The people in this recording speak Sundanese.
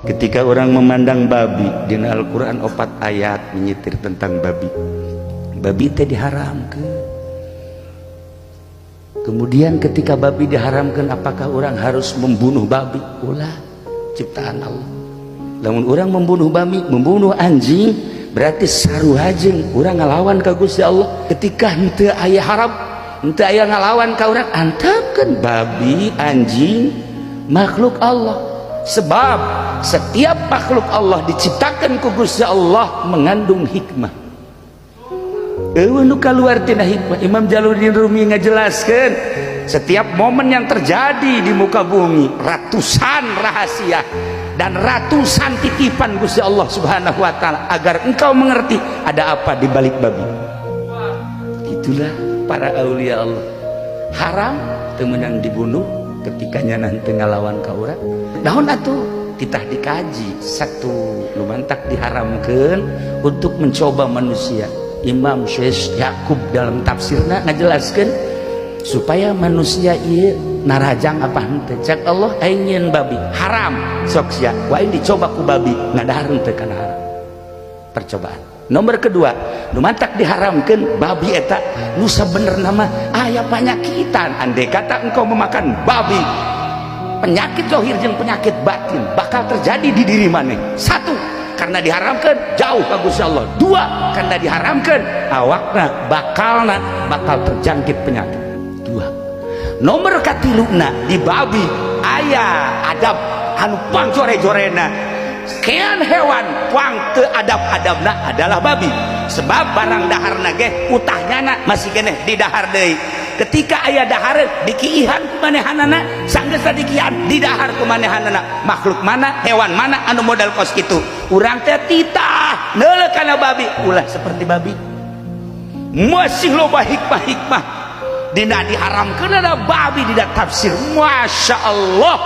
Ketika orang memandang babi, di Al-Quran opat ayat menyitir tentang babi. Babi teh diharamkan. Kemudian ketika babi diharamkan, apakah orang harus membunuh babi? Ulah, ciptaan Allah. Lamun orang membunuh babi, membunuh anjing, berarti sarua jeung urang ngalawan ka Gusti Allah. Ketika henteu aya haram, henteu aya ngalawan ka urang, antepkeun babi, anjing, makhluk Allah. Sebab setiap makhluk Allah diciptakan ku Gusti Allah mengandung hikmah. Euweuh nu kaluar tina hikmah. Imam Jalaluddin Rumi ngajelaskeun setiap momen yang terjadi di muka bumi, ratusan rahasia dan ratusan titipan Gusti Allah Subhanahu wa taala agar engkau mengerti ada apa di balik babi. Itulah para aulia Allah. Haram teu meunang dibunuh ketika nanti ngalawan ka urang. Naon atuh? Titah dikaji satu nu mantak diharamkeun untuk mencoba manusia. Imam Syekh Yakub dalam tafsirna ngajelaskeun supaya manusia ieu narajang apa henteu. Cek Allah, aing nyieun babi haram, sok sia ku aing dicoba ku babi, ngadahar henteu kana haram. Percobaan nomor kedua nu mantak diharamkeun babi eta nu sabenerna mah aya panyakitan. Andai kata engkau memakan babi, penyakit zahir jeung penyakit batin bakal terjadi di diri maneh. Satu, karena diharamkan jauh ka Gusti Allah. Dua, karena diharamkan awakna bakalna bakal terjangkit penyakit. Dua, nomor katiluna, di babi aya adab anu pang jore-jorena. Sekian hewan pang teu adab-adabna adalah babi, sebab barang daharna ge utahnyana masih keneh di dahar deui. Ketika aya dahar, dikiihan ku manehanana. Sanggeus dikiihan, di dahar ku manehanana. Makhluk mana, hewan mana anu modal kos kitu? Urang teh titah neuleuh kana babi, ulah seperti babi. Masih loba hikmah-hikmah dina diharamkeun ada babi dina tafsir. Masya Allah.